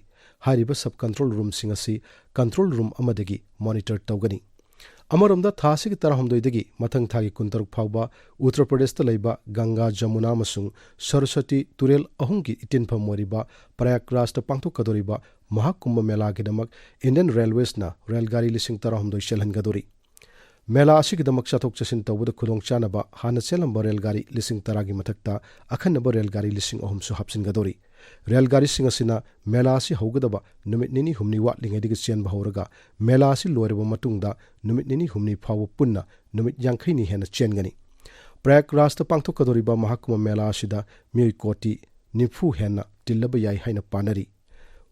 ꯍꯥꯏꯔꯤꯕ ꯁꯕ ꯀꯟꯇ꯭ꯔꯣꯜ ꯔꯨꯝꯁꯤꯡ ꯑꯁꯤ ꯀꯟꯇ꯭ꯔꯣꯜ ꯔꯨꯝ ꯑꯃꯗꯒꯤ ꯃꯣꯅꯤꯇꯔ ꯇꯧꯒꯅꯤ꯫ ꯑꯃꯔꯣꯝꯗ, ꯊꯥ ꯑꯁꯤꯒꯤ ꯇꯔꯥꯍꯨꯝꯗꯣꯏꯗꯒꯤ ꯃꯊꯪ ꯊꯥꯒꯤ ꯀꯨꯟꯇꯔꯨꯛ ꯐꯥꯎꯕ ꯎꯠꯇꯔ ꯄ꯭ꯔꯗꯦꯁꯇ ꯂꯩꯕ ꯒꯪꯒꯥ, ꯖꯃꯨꯅꯥ ꯑꯃꯁꯨꯡ ꯁꯔꯁ꯭ꯋꯇꯤ ꯇꯨꯔꯦꯜ ꯑꯍꯨꯝꯒꯤ ꯏꯇꯤꯟꯐꯝ ꯑꯣꯏꯔꯤꯕ ꯄ꯭ꯔꯌꯥꯒꯔꯥꯖꯇ ꯄꯥꯡꯊꯣꯛꯀꯗꯧꯔꯤꯕ ꯃꯍꯥꯀꯨꯝꯚ ꯃꯦꯂꯥꯒꯤꯗꯃꯛ ꯏꯟꯗꯤꯌꯟ ꯔꯦꯜꯋꯦꯁꯅ ꯔꯦꯜꯒꯥꯔꯤ ꯂꯤꯁꯤꯡ ꯇꯔꯥꯍꯨꯝꯗꯣꯏ ꯆꯦꯜꯍꯟꯒꯗꯧꯔꯤ꯫ ꯃꯦꯂꯥ ꯑꯁꯤꯒꯤꯗꯃꯛ ꯆꯠꯊꯣꯛ ꯆꯠꯁꯤꯟ ꯇꯧꯕꯗ ꯈꯨꯗꯣꯡꯆꯥꯅꯕ ꯍꯥꯟꯅ ꯆꯦꯜꯂꯝꯕ ꯔꯦꯜꯒꯥꯔꯤ ꯂꯤꯁꯤꯡ ꯇꯔꯥꯒꯤ ꯃꯊꯛꯇ ꯑꯈꯟꯅꯕ ꯔꯦꯜꯒꯥꯔꯤ ꯂꯤꯁꯤꯡ ꯑꯍꯨꯝꯁꯨ ꯍꯥꯞꯆꯤꯟꯒꯗꯧꯔꯤ꯫ ꯔꯦꯜꯒꯥꯔꯤꯁꯤꯡ ꯑꯁꯤꯅ ꯃꯦꯂꯥ ꯑꯁꯤ ꯍꯧꯒꯗꯕ ꯅꯨꯃꯤꯠ ꯅꯤꯅꯤ ꯍꯨꯝꯅꯤ ꯋꯥꯠꯂꯤꯉꯩꯗꯒꯤ ꯆꯦꯟꯕ ꯍꯧꯔꯒ ꯃꯦꯂꯥ ꯑꯁꯤ ꯂꯣꯏꯔꯕ ꯃꯇꯨꯡꯗ ꯅꯨꯃꯤꯠ ꯅꯤꯅꯤ ꯍꯨꯝꯅꯤ ꯐꯥꯎꯕ ꯄꯨꯟꯅ ꯅꯨꯃꯤꯠ ꯌꯥꯡꯈꯩꯅꯤ ꯍꯦꯟꯅ ꯆꯦꯟꯒꯅꯤ꯫ ꯄ꯭ꯔꯌꯥꯒꯔꯥꯖꯇ ꯄꯥꯡꯊꯣꯛꯀꯗꯧꯔꯤꯕ ꯃꯍꯥꯀꯨꯝꯚ ꯃꯦꯂꯥ ꯑꯁꯤꯗ ꯃꯤꯑꯣꯏ ꯀꯣꯇꯤ ꯅꯤꯐꯨ ꯍꯦꯟꯅ ꯇꯤꯜꯂꯕ ꯌꯥꯏ ꯍꯥꯏꯅ ꯄꯥꯅꯔꯤ꯫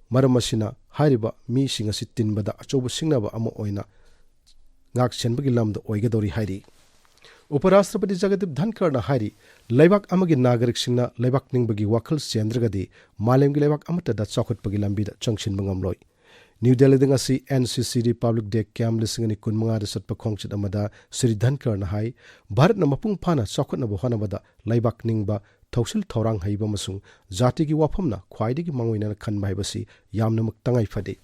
ꯃꯔꯝ ꯑꯁꯤꯅ ꯍꯥꯏꯔꯤꯕ ꯃꯤꯁꯤꯡ ꯑꯁꯤ ꯇꯤꯟꯕꯗ ꯑꯆꯧꯕ ꯁꯤꯡꯅꯕ ꯑꯃ ꯑꯣꯏꯅ ꯉꯥꯛ ꯁꯦꯟꯕꯒꯤ ꯂꯝꯗ ꯑꯣꯏꯒꯗꯧꯔꯤ ꯍꯥꯏꯔꯤ꯫ ꯎꯄꯔꯥꯁꯇ꯭ꯔꯄꯇꯤ ꯖꯒꯗꯤꯞ ꯙꯟꯀꯔꯅ ꯍꯥꯏꯔꯤ, ꯂꯩꯕꯥꯛ ꯑꯃꯒꯤ ꯅꯥꯒꯔꯤꯛꯁꯤꯡꯅ ꯂꯩꯕꯥꯛ ꯅꯤꯡꯕꯒꯤ ꯋꯥꯈꯜ ꯆꯦꯟꯗ꯭ꯔꯒꯗꯤ ꯃꯥꯂꯦꯝꯒꯤ ꯂꯩꯕꯥꯛ ꯑꯃꯠꯇꯗ ꯆꯥꯎꯈꯠꯄꯒꯤ ꯂꯝꯕꯤꯗ ꯆꯪꯁꯤꯟꯕ ꯉꯝꯂꯣꯏ꯫ ꯅ꯭ꯌꯨ ꯗꯦꯜꯂꯤꯗ ꯉꯁꯤ NCC Republic Day Camp ꯂꯤꯁꯤꯡ ꯑꯅꯤ ꯀꯨꯟꯃꯉꯥꯗ ꯆꯠꯄ ꯈꯣꯡꯆꯠ ꯑꯃꯗ ꯁ꯭ꯔꯤ ꯙꯟꯀꯔꯅ ꯍꯥꯏ, ꯚꯥꯔꯠꯅ ꯃꯄꯨꯡ ꯐꯥꯅ ꯆꯥꯎꯈꯠꯅꯕ ꯍꯣꯠꯅꯕꯗ ꯂꯩꯕꯥꯛ ꯅꯤꯡꯕ, ꯊꯧꯁꯤꯜ ꯊꯧꯔꯥꯡ ꯍꯩꯕ ꯑꯃꯁꯨꯡ ꯖꯥꯇꯤꯒꯤ ꯋꯥꯐꯝꯅ ꯈ꯭ꯋꯥꯏꯗꯒꯤ ꯃꯥꯡꯑꯣꯏꯅꯅ ꯈꯟꯕ ꯍꯥꯏꯕꯁꯤ ꯌꯥꯝꯅꯃꯛ ꯇꯉꯥꯏ ꯐꯗꯦ꯫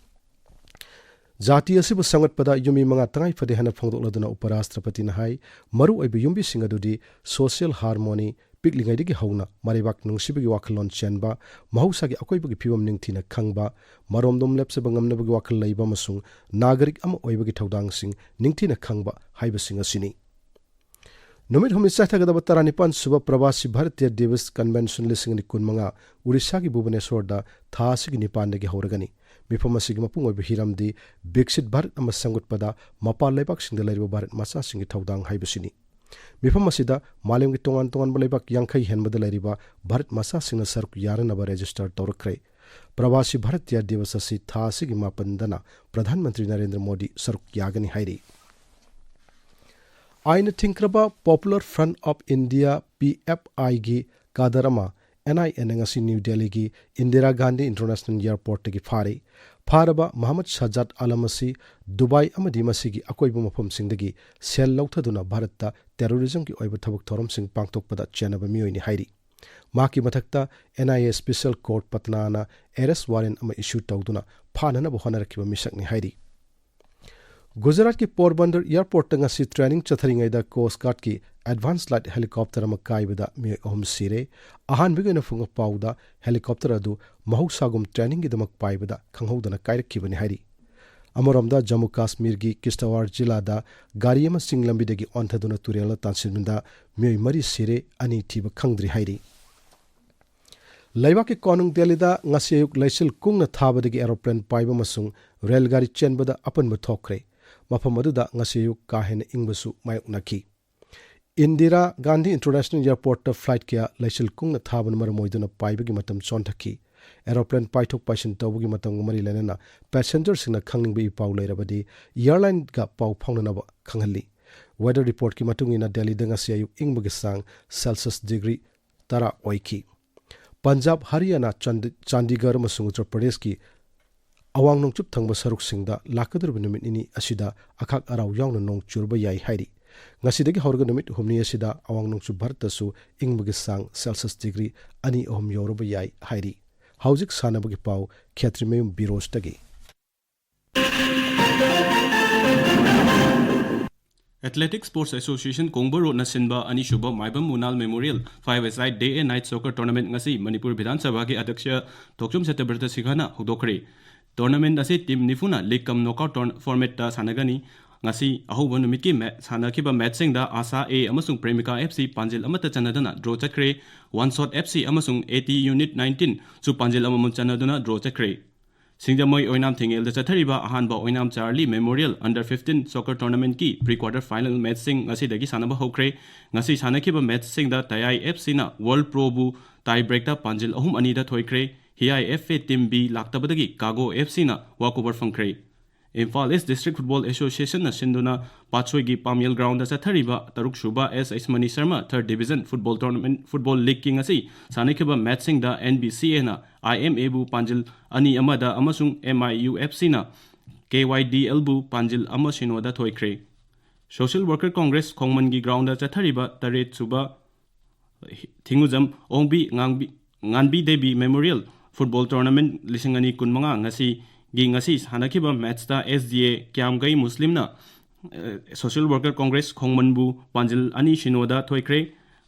ꯖꯥꯇꯤ ꯑꯁꯤꯕꯨ ꯁꯦꯝꯒꯠꯄꯗ ꯌꯨꯝꯃꯤ ꯃꯉꯥ ꯇꯉꯥꯏ ꯐꯗꯦ ꯍꯥꯏꯅ ꯐꯣꯡꯗꯣꯛꯂꯗꯨꯅ ꯎꯄꯔꯥꯁꯇ꯭ꯔꯄꯇꯤꯅ ꯍꯥꯏ, ꯃꯔꯨꯑꯣꯏꯕ ꯌꯨꯝꯕꯤꯁꯤꯡ ꯑꯗꯨꯗꯤ social harmony, ꯄꯤꯛꯂꯤꯉꯩꯗꯒꯤ ꯍꯧꯅ ꯃꯔꯩꯕꯥꯛ ꯅꯨꯡꯁꯤꯕꯒꯤ ꯋꯥꯈꯜꯂꯣꯟ ꯆꯦꯟꯕ, ꯃꯍꯧꯁꯥꯒꯤ ꯑꯀꯣꯏꯕꯒꯤ ꯐꯤꯕꯝ ꯅꯤꯡꯊꯤꯅ ꯈꯪꯕ, ꯃꯔꯣꯝꯗꯣꯝ ꯂꯦꯞꯆꯕ ꯉꯝꯅꯕꯒꯤ ꯋꯥꯈꯜ ꯂꯩꯕ ꯑꯃꯁꯨꯡ ꯅꯥꯒꯔꯤꯛ ꯑꯃ ꯑꯣꯏꯕꯒꯤ ꯊꯧꯗꯥꯡꯁꯤꯡ ꯅꯤꯡꯊꯤꯅ ꯈꯪꯕ ꯍꯥꯏꯕꯁꯤꯡ ꯑꯁꯤꯅꯤ꯫ ꯅꯨꯃꯤꯠ ꯍꯨꯝꯅꯤ ꯆꯠꯊꯒꯗꯕ ꯇꯔꯥꯅꯤꯄꯥꯟ ꯁꯨꯕ ꯄ꯭ꯔꯕꯥꯁꯤ ꯚꯥꯔꯇꯤꯌ ꯗꯤꯕꯁ ꯀꯟꯚꯦꯟꯁꯟ ꯂꯤꯁꯤꯡ ꯑꯅꯤ ꯀꯨꯟꯃꯉꯥ ꯑꯣꯔꯤꯁꯥꯒꯤ ꯚꯨꯕꯅꯦꯁꯣꯔꯗ ꯊꯥ ꯑꯁꯤꯒꯤ ꯅꯤꯄꯥꯟꯗꯒꯤ ꯍꯧꯔꯒꯅꯤ꯫ ꯃꯤꯐꯝ ꯑꯁꯤꯒꯤ ꯃꯄꯨꯡ ꯑꯣꯏꯕ ꯍꯤꯔꯝꯗꯤ ꯕꯤꯛꯁꯤꯠ ꯚꯥꯔꯠ ꯑꯃ ꯁꯦꯝꯒꯠꯄꯗ ꯃꯄꯥꯟ ꯂꯩꯕꯥꯛꯁꯤꯡꯗ ꯂꯩꯔꯤꯕ ꯚꯥꯔꯠ ꯃꯆꯥꯁꯤꯡꯒꯤ ꯊꯧꯗꯥꯡ ꯍꯥꯏꯕꯁꯤꯅꯤ꯫ ꯃꯤꯐꯝ ꯑꯁꯤꯗ ꯃꯥꯂꯦꯝꯒꯤ ꯇꯣꯉꯥꯟ ꯇꯣꯉꯥꯟꯕ ꯂꯩꯕꯥꯛ ꯌꯥꯡꯈꯩ ꯍꯦꯟꯕꯗ ꯂꯩꯔꯤꯕ ꯚꯥꯔꯠ ꯃꯆꯥꯁꯤꯡꯅ ꯁꯔꯨꯛ ꯌꯥꯅꯅꯕ ꯔꯦꯖꯤꯁꯇꯔ ꯇꯧꯔꯛꯈ꯭ꯔꯦ꯫ ꯄ꯭ꯔꯕꯥꯁꯤ ꯚꯥꯔꯇꯤꯌ ꯗꯤꯕꯁ ꯑꯁꯤ ꯊꯥ ꯑꯁꯤꯒꯤ ꯃꯥꯄꯟꯗꯅ ꯄ꯭ꯔꯙꯥꯟ ꯃꯟꯇ꯭ꯔꯤ ꯅꯔꯦꯟꯗ꯭ꯔ ꯃꯣꯗꯤ ꯁꯔꯨꯛ ꯌꯥꯒꯅꯤ ꯍꯥꯏꯔꯤ꯫ ꯑꯥꯏꯟꯅ ꯊꯤꯡꯈ꯭ꯔꯕ Popular Front of India, P F ꯑꯥꯏꯒꯤ ꯀꯥꯗꯔ ꯑꯃ ꯑꯦꯟ ꯑꯥꯏ ꯑꯦꯅ ꯉꯁꯤ ꯅ꯭ꯌꯨ ꯗꯦꯜꯂꯤꯒꯤ ꯏꯟꯗꯤꯔꯥ ꯒꯥꯟꯙꯤ ꯏꯟꯇꯔꯅꯦꯁꯅꯦꯜ ꯑꯦꯌꯔꯄꯣꯔꯠꯇꯒꯤ ꯐꯥꯔꯦ꯫ ꯐꯥꯔꯕ ꯃꯍꯃꯗ ꯁꯍꯖꯥꯗ ꯑꯂꯝ ꯑꯁꯤ ꯗꯨꯕꯥꯏ ꯑꯃꯗꯤ ꯃꯁꯤꯒꯤ ꯑꯀꯣꯏꯕ ꯃꯐꯝꯁꯤꯡꯗꯒꯤ ꯁꯦꯜ ꯂꯧꯊꯗꯨꯅ ꯚꯥꯔꯠꯇ ꯇꯦꯔꯣꯔꯤꯖꯝꯒꯤ ꯑꯣꯏꯕ ꯊꯕꯛ ꯊꯧꯔꯝꯁꯤꯡ ꯄꯥꯡꯊꯣꯛꯄꯗ ꯆꯦꯟꯅꯕ ꯃꯤꯑꯣꯏꯅꯤ ꯍꯥꯏꯔꯤ꯫ ꯃꯍꯥꯛꯀꯤ ꯃꯊꯛꯇ N I A special court ꯄꯠꯅꯥꯅ ꯑꯦꯔꯦꯁ ꯋꯥꯔꯦꯟ ꯑꯃ ꯏꯁꯨ ꯇꯧꯗꯨꯅ ꯐꯥꯅꯅꯕ ꯍꯣꯠꯅꯔꯛꯈꯤꯕ ꯃꯤꯁꯛꯅꯤ ꯍꯥꯏꯔꯤ꯫ ꯒꯨꯖꯔꯥꯠꯀꯤ ꯄꯣꯔꯕꯟꯗꯔ ꯑꯦꯌꯔꯄꯣꯔꯠꯇ ꯉꯁꯤ ꯇ꯭ꯔꯦꯅꯤꯡ ꯆꯠꯊꯔꯤꯉꯩꯗ ꯀꯣꯁ ꯒꯥꯔꯗꯀꯤ ꯑꯦꯗꯚꯥꯟꯁ ꯂꯥꯏꯠ ꯍꯦꯂꯤꯀꯣꯞꯇꯔ ꯑꯃ ꯀꯥꯏꯕꯗ ꯃꯤꯑꯣꯏ ꯑꯍꯨꯝ ꯁꯤꯔꯦ꯫ ꯑꯍꯥꯟꯕꯒꯤ ꯑꯣꯏꯅ ꯐꯪꯕ ꯄꯥꯎꯗ ꯍꯦꯂꯤꯀꯣꯞꯇꯔ ꯑꯗꯨ ꯃꯍꯧꯁꯥꯒꯨꯝ ꯇ꯭ꯔꯦꯅꯤꯡꯒꯤꯗꯃꯛ ꯄꯥꯏꯕꯗ ꯈꯪꯍꯧꯗꯅ ꯀꯥꯏꯔꯛꯈꯤꯕꯅꯤ ꯍꯥꯏꯔꯤ꯫ ꯑꯃꯔꯣꯝꯗ ꯖꯝꯃꯨ ꯀꯥꯁꯃꯤꯔꯒꯤ ꯀꯤꯁꯇꯋꯥꯔ ꯖꯤꯂꯥꯗ ꯒꯥꯔꯤ ꯑꯃ ꯆꯤꯡ ꯂꯝꯕꯤꯗꯒꯤ ꯑꯣꯟꯊꯗꯨꯅ ꯇꯨꯔꯦꯜꯗ ꯇꯥꯟꯁꯤꯟꯕꯗ ꯃꯤꯑꯣꯏ ꯃꯔꯤ ꯁꯤꯔꯦ, ꯑꯅꯤ ꯊꯤꯕ ꯈꯪꯗ꯭ꯔꯤ ꯍꯥꯏꯔꯤ꯫ ꯂꯩꯕꯥꯛꯀꯤ ꯀꯣꯅꯨꯡ ꯗꯦꯜꯂꯤꯗ ꯉꯁꯤ ꯑꯌꯨꯛ ꯂꯩꯆꯤꯜ ꯀꯨꯡꯅ ꯊꯥꯕꯗꯒꯤ ꯑꯦꯔꯣꯄ꯭ꯂꯦꯟ ꯄꯥꯏꯕ ꯑꯃꯁꯨꯡ ꯔꯦꯜ ꯒꯥꯔꯤ ꯆꯦꯟꯕꯗ ꯑꯄꯟꯕ ꯊꯣꯛꯈ꯭ꯔꯦ꯫ ꯃꯐꯝ ꯑꯗꯨꯗ ꯉꯁꯤ ꯑꯌꯨꯛ ꯀꯥ ꯍꯦꯟꯅ ꯏꯪꯕꯁꯨ ꯃꯥꯌꯣꯛꯅꯈꯤ꯫ ꯏꯟꯗꯤꯔꯥ ꯒꯥꯟꯙꯤ ꯏꯟꯇꯔꯅꯦꯁꯅꯦꯜ ꯑꯦꯌꯔꯄꯣꯔꯠꯇ ꯐ꯭ꯂꯥꯏꯠ ꯀꯌꯥ ꯂꯩꯆꯤꯜ ꯀꯨꯡꯅ ꯊꯥꯕꯅ ꯃꯔꯝ ꯑꯣꯏꯗꯨꯅ ꯄꯥꯏꯕꯒꯤ ꯃꯇꯝ ꯆꯣꯟꯊꯈꯤ꯫ ꯑꯦꯔꯣꯄ꯭ꯂꯦꯟ ꯄꯥꯏꯊꯣꯛ ꯄꯥꯏꯁꯤꯟ ꯇꯧꯕꯒꯤ ꯃꯇꯝꯒ ꯃꯔꯤ ꯂꯩꯅꯅ ꯄꯦꯁꯦꯟꯖꯔꯁꯤꯡꯅ ꯈꯪꯅꯤꯡꯕ ꯏ ꯄꯥꯎ ꯂꯩꯔꯕꯗꯤ ꯑꯦꯌꯔꯂꯥꯏꯟꯒ ꯄꯥꯎ ꯐꯥꯎꯅꯅꯕ ꯈꯪꯍꯜꯂꯤ꯫ ꯋꯦꯗꯔ ꯔꯤꯄꯣꯔꯠꯀꯤ ꯃꯇꯨꯡ ꯏꯟꯅ ꯗꯦꯜꯂꯤꯗ ꯉꯁꯤ ꯑꯌꯨꯛ ꯏꯪꯕꯒꯤ ꯆꯥꯡ ꯁꯦꯜꯁꯤꯌꯁ ꯗꯤꯒ꯭ꯔꯤ ꯇꯔꯥ ꯑꯣꯏꯈꯤ꯫ ꯄꯟꯖꯥꯕ, ꯍꯔꯤꯌꯥꯅꯥ, ꯆꯥꯟꯗꯤ-, ꯆꯥꯟꯗꯤꯒꯔ ꯑꯃꯁꯨꯡ ꯎꯠꯇꯔ ꯄ꯭ꯔꯗꯦꯁꯀꯤ ꯑꯋꯥꯡ ꯅꯣꯡꯆꯨꯞ ꯊꯪꯕ ꯁꯔꯨꯛꯁꯤꯡꯗ ꯂꯥꯛꯀꯗꯧꯔꯤꯕ ꯅꯨꯃꯤꯠ ꯅꯤꯅꯤ ꯑꯁꯤꯗ ꯑꯈꯥꯛ ꯑꯔꯥꯎ ꯌꯥꯎꯅ ꯅꯣꯡ ꯆꯨꯔꯕ ꯌꯥꯏ ꯍꯥꯏꯔꯤ꯫ ꯉꯁꯤꯗꯒꯤ ꯍꯧꯔꯒ ꯅꯨꯃꯤꯠ ꯍꯨꯝꯅꯤ ꯑꯁꯤꯗ ꯑꯋꯥꯡ ꯅꯣꯡꯆꯨꯞ ꯚꯥꯔꯠꯇꯁꯨ ꯏꯪꯕꯒꯤ ꯆꯥꯡ ꯁꯦꯜꯁꯤꯌꯁ ꯗꯤꯒ꯭ꯔꯤ ꯑꯅꯤ ꯑꯍꯨꯝ ꯌꯧꯔꯕ ꯌꯥꯏ ꯍꯥꯏꯔꯤ꯫ ꯍꯧꯖꯤꯛ ꯁꯥꯟꯅꯕꯒꯤ ꯄꯥꯎ, ꯈꯦꯇ꯭ꯔꯤꯃꯌꯨꯝ ꯕꯤꯔꯣꯖꯇꯒꯤ꯫ ꯑꯦꯊꯂꯦꯇꯤꯛ ꯁ꯭ꯄꯣꯔꯠꯁ ꯑꯦꯁꯣꯁꯤꯌꯦꯁꯟ ꯀꯣꯡꯕ ꯔꯣꯗꯅ ꯁꯤꯟꯕ ꯑꯅꯤꯁꯨꯕ Maibam Munal memorial five a side day and night soccer tournament ꯉꯁꯤ ꯃꯅꯤꯄꯨꯔ ꯕꯤꯙꯥꯟ ꯁꯚꯥꯒꯤ ꯑꯗ꯭ꯌꯛꯁ ꯊꯣꯛꯆꯣꯝ ꯁꯇ꯭ꯌꯕ꯭ꯔꯇ ꯁꯤꯡꯍꯅ ꯍꯧꯗꯣꯛꯈ꯭ꯔꯦ꯫ ꯇꯣꯔꯅꯥꯃꯦꯟꯠ ꯑꯁꯤ ꯇꯤꯝ ꯅꯤꯐꯨꯅ ꯂꯤꯒ ꯀꯝ ꯅꯣꯛꯑꯥꯎꯠ ꯇꯣꯔ-, ꯐꯣꯔꯃꯦꯠꯇ ꯁꯥꯟꯅꯒꯅꯤ꯫ ꯉꯁꯤ ꯑꯍꯧꯕ ꯅꯨꯃꯤꯠꯀꯤ ꯃꯦ-, ꯁꯥꯟꯅꯈꯤꯕ ꯃꯦꯠꯁꯁꯤꯡꯗ ꯑꯁꯥ ꯑꯦ ꯑꯃꯁꯨꯡ ꯄ꯭ꯔꯦꯃꯤꯀꯥ ꯑꯦꯐ ꯁꯤ ꯄꯥꯟꯖꯤꯜ ꯑꯃꯠꯇ ꯆꯟꯅꯗꯅ ꯗ꯭ꯔꯣ ꯆꯠꯈ꯭ꯔꯦ꯫ ꯋꯥꯟ ꯁꯣꯠ ꯑꯦꯐ ꯁꯤ ꯑꯃꯁꯨꯡ ꯑꯦ ꯇꯤ ꯌꯨꯅꯤꯠ ꯅꯥꯏꯟꯇꯤꯟꯁꯨ ꯄꯥꯟꯖꯤꯜ ꯑꯃꯃꯝ ꯆꯟꯅꯗꯨꯅ ꯗ꯭ꯔꯣ ꯆꯠꯈ꯭ꯔꯦ꯫ ꯁꯤꯡꯖꯃꯩ ꯑꯣꯏꯅꯥꯝ ꯊꯤꯡꯉꯦꯜꯗ ꯆꯠꯊꯔꯤꯕ ꯑꯍꯥꯟꯕ ꯑꯣꯏꯅꯥꯝ Charlie memorial under fifteen soccer ꯇꯣꯔꯅꯥꯃꯦꯟꯠꯀꯤ ꯄ꯭ꯔꯤ ꯀ꯭ꯋꯥꯔꯇꯔ ꯐꯥꯏꯅꯦꯜ ꯃꯦꯠꯁꯁꯤꯡ ꯉꯁꯤꯗꯒꯤ ꯁꯥꯟꯅꯕ ꯍꯧꯈ꯭ꯔꯦ꯫ ꯉꯁꯤ ꯁꯥꯟꯅꯈꯤꯕ ꯃꯦꯠꯁꯁꯤꯡꯗ ꯇꯌꯥꯏ ꯑꯦꯐ ꯁꯤꯅ ꯋꯥꯔꯜ ꯄ꯭ꯔꯣꯕꯨ ꯇꯥꯏ ꯕ꯭ꯔꯦꯛꯇ ꯄꯥꯟꯖꯤꯜ ꯑꯍꯨꯝ ꯑꯅꯤꯗ ꯊꯣꯏꯈ꯭ꯔꯦ꯫ ꯍꯤꯌꯥꯏ ꯑꯦꯐ ꯑꯦ ꯇꯤꯝ ꯕꯤ ꯂꯥꯛꯇꯕꯗꯒꯤ ꯀꯥꯒꯣ ꯑꯦꯐ ꯁꯤꯅ ꯋꯥꯛꯑꯣꯚꯔ ꯐꯪꯈ꯭ꯔꯦ꯫ ꯏꯝꯐꯥꯜ ꯏꯁ ꯗꯤꯁꯇ꯭ꯔꯤꯛ ꯐꯨꯠꯕꯣꯜ ꯑꯦꯁꯣꯁꯤꯌꯦꯁꯟꯅ ꯁꯤꯟꯗꯨꯅ ꯄꯥꯠꯁꯣꯏꯒꯤ ꯄꯥꯃꯦꯜ ꯒ꯭ꯔꯥꯎꯟꯗ ꯆꯠꯊꯔꯤꯕ ꯇꯔꯨꯛ ꯁꯨꯕ ꯑꯦꯁ ꯑꯦꯁ ꯃꯅꯤ ꯁꯔꯃ ꯊꯔꯠ ꯗꯤꯕꯤꯖꯟ ꯐꯨꯠꯕꯣꯜ ꯇꯣꯔꯅꯥꯃꯦꯟꯠ ꯐꯨꯠꯕꯣꯜ ꯂꯤꯒꯀꯤ ꯉꯁꯤ ꯁꯥꯟꯅꯈꯤꯕ ꯃꯦꯠꯁꯁꯤꯡꯗ ꯑꯦꯟ ꯕꯤ ꯁꯤ ꯑꯦꯅ ꯑꯥꯏ ꯑꯦꯝ ꯑꯦꯕꯨ ꯄꯥꯟꯖꯤꯜ ꯑꯅꯤ ꯑꯃꯗ ꯑꯃꯁꯨꯡ ꯑꯦꯝ ꯑꯥꯏ ꯌꯨ ꯑꯦꯐ ꯁꯤꯅ ꯀꯦ ꯋꯥꯏ ꯗꯤ ꯑꯦꯜꯕꯨ ꯄꯥꯟꯖꯤꯜ ꯑꯃ ꯁꯤꯅꯣꯗ ꯊꯣꯏꯈ꯭ꯔꯦ꯫ ꯁꯣꯁꯤꯌꯦꯜ ꯋꯥꯔꯀꯔ ꯀꯣꯡꯒ꯭ꯔꯦꯁ ꯈꯣꯡꯃꯟꯒꯤ ꯒ꯭ꯔꯥꯎꯟꯗ ꯆꯠꯊꯔꯤꯕ ꯇꯔꯦꯠ ꯁꯨꯕ ꯊꯤꯡꯉꯨꯖꯝ ꯑꯣꯡꯕꯤ ꯉꯥꯡꯕꯤ-, ꯉꯥꯟꯕꯤ ꯗꯦꯕꯤ ꯃꯦꯃꯣꯔꯤꯌꯦꯜ ꯐꯨꯠꯕꯣꯜ ꯇꯣꯔꯅꯥꯃꯦꯟꯠ ꯂꯤꯁꯤꯡ ꯑꯅꯤ ꯀꯨꯟꯃꯉꯥ ꯉꯁꯤꯒꯤ ꯉꯁꯤ ꯁꯥꯟꯅꯈꯤꯕ ꯃꯦꯠꯁꯇ ꯑꯦꯁ ꯗꯤ ꯑꯦ ꯀ꯭ꯌꯥꯝꯒꯩ ꯃꯨꯁꯂꯤꯝꯅ, ꯑ, ꯁꯣꯁꯤꯌꯦꯜ ꯋꯥꯔꯀꯔ ꯀꯣꯡꯒ꯭ꯔꯦꯁ ꯈꯣꯡꯃꯟꯕꯨ ꯄꯥꯟꯖꯤꯜ ꯑꯅꯤ ꯁꯤꯅꯣꯗ ꯊꯣꯏꯈ꯭ꯔꯦ꯫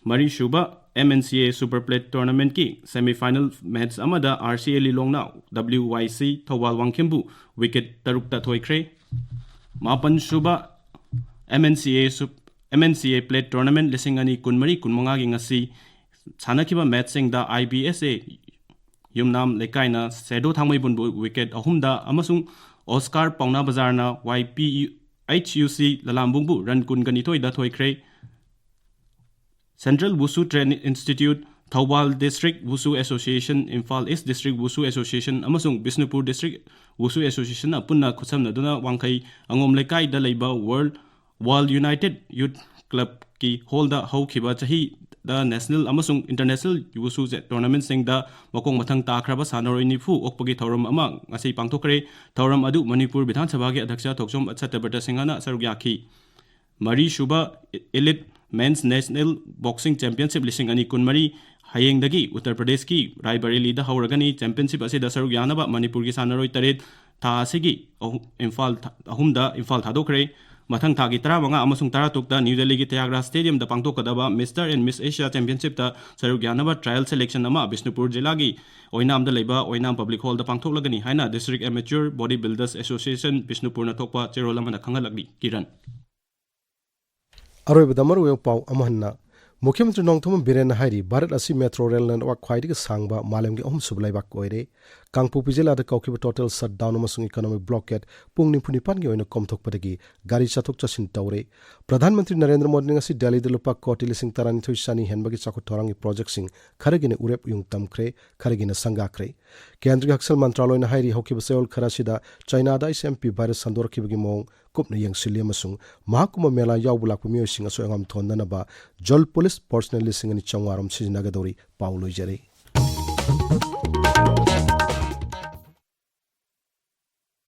ꯃꯔꯤꯁꯨꯕ ꯑꯦꯝ ꯑꯦꯟ ꯁꯤ ꯑꯦ ꯁꯨꯄꯔ ꯄ꯭ꯂꯦꯠ ꯇꯣꯔꯅꯥꯃꯦꯟꯠꯀꯤ ꯁꯦꯃꯤꯐꯥꯏꯅꯦꯜ ꯃꯦꯠꯁ ꯑꯃꯗ ꯑꯥꯔ ꯁꯤ ꯑꯦ ꯂꯤꯂꯣꯡꯅ ꯗꯕ꯭ꯂꯤꯎ ꯋꯥꯏ ꯁꯤ ꯊꯧꯕꯥꯜ ꯋꯥꯡꯈꯦꯝꯕꯨ ꯋꯤꯀꯦꯠ ꯇꯔꯨꯛꯇ ꯊꯣꯏꯈ꯭ꯔꯦ꯫ ꯃꯥꯄꯟꯁꯨꯕ ꯑꯦꯝ ꯑꯦꯟ ꯁꯤ ꯑꯦ ꯁꯨꯞ-, ꯑꯦꯝ ꯑꯦꯟ ꯁꯤ ꯑꯦ ꯄ꯭ꯂꯦꯠ ꯇꯣꯔꯅꯥꯃꯦꯟꯠ ꯂꯤꯁꯤꯡ ꯑꯅꯤ ꯀꯨꯟꯃꯔꯤ ꯀꯨꯟꯃꯉꯥꯒꯤ ꯉꯁꯤ ꯁꯥꯟꯅꯈꯤꯕ ꯃꯦꯠꯁꯁꯤꯡꯗ ꯑꯥꯏ ꯕꯤ ꯑꯦꯁ ꯑꯦ ꯌꯨꯝꯅꯥꯝ ꯂꯩꯀꯥꯏꯅ ꯁꯦꯗꯣ ꯊꯥꯡꯃꯩꯕꯨꯟꯕꯨ ꯋꯤꯀꯦꯠ ꯑꯍꯨꯝꯗ ꯑꯃꯁꯨꯡ ꯑꯣꯁꯀꯥꯔ ꯄꯥꯎꯅꯥ ꯕꯖꯥꯔꯅ ꯋꯥꯏ ꯄꯤ ꯑꯩꯆ ꯌꯨ ꯁꯤ ꯂꯂꯥꯝꯕꯨꯡꯕꯨ ꯔꯟ ꯀꯨꯟꯒ ꯅꯤꯊꯣꯏꯗ ꯊꯣꯏꯈ꯭ꯔꯦ꯫ Central wushu training institute, Thoubal district wushu association, Imphal east district wushu association ꯑꯃꯁꯨꯡ ꯕꯤꯁꯅꯨꯄꯨꯔ ꯗꯤꯁꯇ꯭ꯔꯤꯛ ꯋꯨꯁꯨ ꯑꯦꯁꯣꯁꯤꯌꯦꯁꯟꯅ ꯄꯨꯟꯅ ꯈꯨꯠꯁꯝꯅꯗꯨꯅ ꯋꯥꯡꯈꯩ ꯑꯉꯣꯝ ꯂꯩꯀꯥꯏꯗ ꯂꯩꯕ ꯋꯥꯔꯜ, ꯋꯥꯔꯜ ꯌꯨꯅꯥꯏꯇꯦꯗ ꯌꯨꯊ ꯀ꯭ꯂꯕꯀꯤ ꯍꯣꯜꯗ ꯍꯧꯈꯤꯕ ꯆꯍꯤꯗ ꯅꯦꯁꯅꯦꯜ ꯑꯃꯁꯨꯡ ꯏꯟꯇꯔꯅꯦꯁꯅꯦꯜ ꯋꯨꯁꯨ ꯇꯣꯔꯅꯥꯃꯦꯟꯠꯁꯤꯡꯗ ꯃꯈꯣꯡ ꯃꯊꯪ ꯇꯥꯈ꯭ꯔꯕ ꯁꯥꯟꯅꯔꯣꯏ ꯅꯤꯐꯨ ꯑꯣꯛꯄꯒꯤ ꯊꯧꯔꯝ ꯑꯃ ꯉꯁꯤ ꯄꯥꯡꯊꯣꯛꯈ꯭ꯔꯦ꯫ ꯊꯧꯔꯝ ꯑꯗꯨ ꯃꯅꯤꯄꯨꯔ ꯕꯤꯙꯥꯟ ꯁꯚꯥꯒꯤ ꯑꯗ꯭ꯌꯛꯁ ꯊꯣꯛꯆꯣꯝ ꯁꯇ꯭ꯌꯕ꯭ꯔꯇ ꯁꯤꯡꯍꯅ ꯁꯔꯨꯛ ꯌꯥꯈꯤ꯫ ꯃꯔꯤꯁꯨꯕ ꯏꯂꯤꯠ ꯃꯦꯟꯁ ꯅꯦꯁꯅꯦꯜ ꯕꯣꯛꯁꯤꯡ ꯆꯦꯝꯄꯤꯌꯟꯁꯤꯞ ꯂꯤꯁꯤꯡ ꯑꯅꯤ ꯀꯨꯟꯃꯔꯤ ꯍꯌꯦꯡꯗꯒꯤ ꯎꯠꯇꯔ ꯄ꯭ꯔꯗꯦꯁꯀꯤ ꯔꯥꯏꯕꯔꯦꯂꯤꯗ ꯍꯧꯔꯒꯅꯤ꯫ ꯆꯦꯝꯄꯤꯌꯟꯁꯤꯞ ꯑꯁꯤꯗ ꯁꯔꯨꯛ ꯌꯥꯅꯕ ꯃꯅꯤꯄꯨꯔꯒꯤ ꯁꯥꯟꯅꯔꯣꯏ ꯇꯔꯦꯠ ꯊꯥ ꯑꯁꯤꯒꯤ ꯑꯍꯨ-, ꯏꯝꯐꯥꯜ ꯊꯥ-, ꯑꯍꯨꯝꯗ ꯏꯝꯐꯥꯜ ꯊꯥꯗꯣꯛꯈ꯭ꯔꯦ꯫ ꯃꯊꯪ ꯊꯥꯒꯤ ꯇꯔꯥꯃꯉꯥ ꯑꯃꯁꯨꯡ ꯇꯔꯥꯇꯔꯨꯛꯇ ꯅ꯭ꯌꯨ ꯗꯦꯜꯂꯤꯒꯤ ꯇꯌꯥꯒ꯭ꯔꯥꯖ ꯁ꯭ꯇꯦꯗꯤꯌꯝꯗ ꯄꯥꯡꯊꯣꯛꯀꯗꯕ ꯃꯤꯁꯇꯔ ꯑꯦꯟ ꯃꯤꯁ ꯑꯦꯁꯤꯌꯥ ꯆꯦꯝꯄꯤꯌꯟꯁꯤꯞꯇ ꯁꯔꯨꯛ ꯌꯥꯅꯕ ꯇ꯭ꯔꯥꯌꯦꯜ ꯁꯦꯂꯦꯛꯁꯟ ꯑꯃ ꯕꯤꯁꯅꯨꯄꯨꯔ ꯖꯤꯂꯥꯒꯤ ꯑꯣꯏꯅꯥꯝꯗ ꯂꯩꯕ ꯑꯣꯏꯅꯥꯝ ꯄꯕ꯭ꯂꯤꯛ ꯍꯣꯜꯗ ꯄꯥꯡꯊꯣꯛꯂꯒꯅꯤ ꯍꯥꯏꯅ ꯗꯤꯁꯇ꯭ꯔꯤꯛ ꯑꯦꯃꯦꯆꯣꯔ ꯕꯣꯗꯤ ꯕꯤꯜꯗꯔꯁ ꯑꯦꯁꯣꯁꯤꯌꯦꯁꯟ ꯕꯤꯁꯅꯨꯄꯨꯔꯅ ꯊꯣꯛꯄ ꯆꯦꯔꯣꯜ ꯑꯃꯅ ꯈꯪꯍꯜꯂꯛꯂꯤ꯫ ꯀꯤꯔꯟ꯫ ꯑꯔꯣꯏꯕꯗ ꯃꯔꯨꯑꯣꯏꯕ ꯄꯥꯎ ꯑꯃ ꯍꯟꯅ꯫ ꯃꯨꯈ꯭ꯌ ꯃꯟꯇ꯭ꯔꯤ ꯅꯣꯡꯊꯣꯝꯕꯝ ꯕꯤꯔꯦꯟꯅ ꯍꯥꯏꯔꯤ, ꯚꯥꯔꯠ ꯑꯁꯤ ꯃꯦꯇ꯭ꯔꯣ ꯔꯦꯜ ꯅꯦꯠꯋꯥꯔꯛ ꯈ꯭ꯋꯥꯏꯗꯒꯤ ꯁꯥꯡꯕ ꯃꯥꯂꯦꯝꯒꯤ ꯑꯍꯨꯝꯁꯨꯕ ꯂꯩꯕꯥꯛ ꯑꯣꯏꯔꯦ꯫ ꯀꯥꯡꯄꯣꯛꯄꯤ ꯖꯤꯂꯥꯗ ꯀꯧꯈꯤꯕ ꯇꯣꯇꯦꯜ ꯁꯠꯗꯥꯎꯟ ꯑꯃꯁꯨꯡ ꯏꯀꯣꯅꯣꯃꯤꯛ ꯕ꯭ꯂꯣꯀꯦꯠ ꯄꯨꯡ ꯅꯤꯐꯨ ꯅꯤꯄꯥꯟꯒꯤ ꯑꯣꯏꯅ ꯀꯣꯝꯊꯣꯛꯄꯗꯒꯤ ꯒꯥꯔꯤ ꯆꯠꯊꯣꯛ ꯆꯠꯁꯤꯟ ꯇꯧꯔꯦ꯫ ꯄ꯭ꯔꯙꯥꯟ ꯃꯟꯇ꯭ꯔꯤ ꯅꯔꯦꯟꯗ꯭ꯔ ꯃꯣꯗꯤꯅ ꯉꯁꯤ ꯗꯦꯜꯂꯤꯗ ꯂꯨꯄꯥ ꯀꯣꯇꯤ ꯂꯤꯁꯤꯡ ꯇꯔꯥꯅꯤꯊꯣꯏ ꯆꯅꯤ ꯍꯦꯟꯕꯒꯤ ꯆꯥꯎꯈꯠ ꯊꯧꯔꯥꯡꯒꯤ ꯄ꯭ꯔꯣꯖꯦꯛꯁꯤꯡ ꯈꯔꯒꯤꯅ ꯎꯔꯦꯞ ꯎꯌꯨꯡ ꯇꯝꯈ꯭ꯔꯦ, ꯈꯔꯒꯤꯅ ꯁꯪꯒꯥꯈ꯭ꯔꯦ꯫ ꯀꯦꯟꯗ꯭ꯔꯒꯤ ꯍꯛꯁꯦꯜ ꯃꯟꯇ꯭ꯔꯥꯂꯣꯏꯅ ꯍꯥꯏꯔꯤ, ꯍꯧꯈꯤꯕ ꯆꯌꯣꯜ ꯈꯔ ꯑꯁꯤꯗ ꯆꯥꯏꯅꯥꯗ ꯑꯩꯆ ꯑꯦꯝ ꯄꯤ ꯚꯥꯏꯔꯁ ꯁꯟꯗꯣꯔꯛꯈꯤꯕꯒꯤ ꯃꯑꯣꯡ ꯀꯨꯞꯅ ꯌꯦꯡꯁꯤꯜꯂꯤ ꯑꯃꯁꯨꯡ ꯃꯍꯥꯀꯨꯝꯚ ꯃꯦꯂꯥ ꯌꯥꯎꯕ ꯂꯥꯛꯄ ꯃꯤꯑꯣꯏꯁꯤꯡ ꯑꯁꯣꯏ ꯑꯉꯥꯝ ꯊꯣꯟꯗꯅꯕ ꯖꯣꯜ ꯄꯨꯂꯤꯁ ꯄꯔꯁꯅꯦꯜ ꯂꯤꯁꯤꯡ ꯑꯅꯤ ꯆꯥꯝꯃꯉꯥ ꯔꯣꯝ ꯁꯤꯖꯤꯟꯅꯒꯗꯧꯔꯤ꯫ ꯄꯥꯎ ꯂꯣꯏꯖꯔꯦ꯫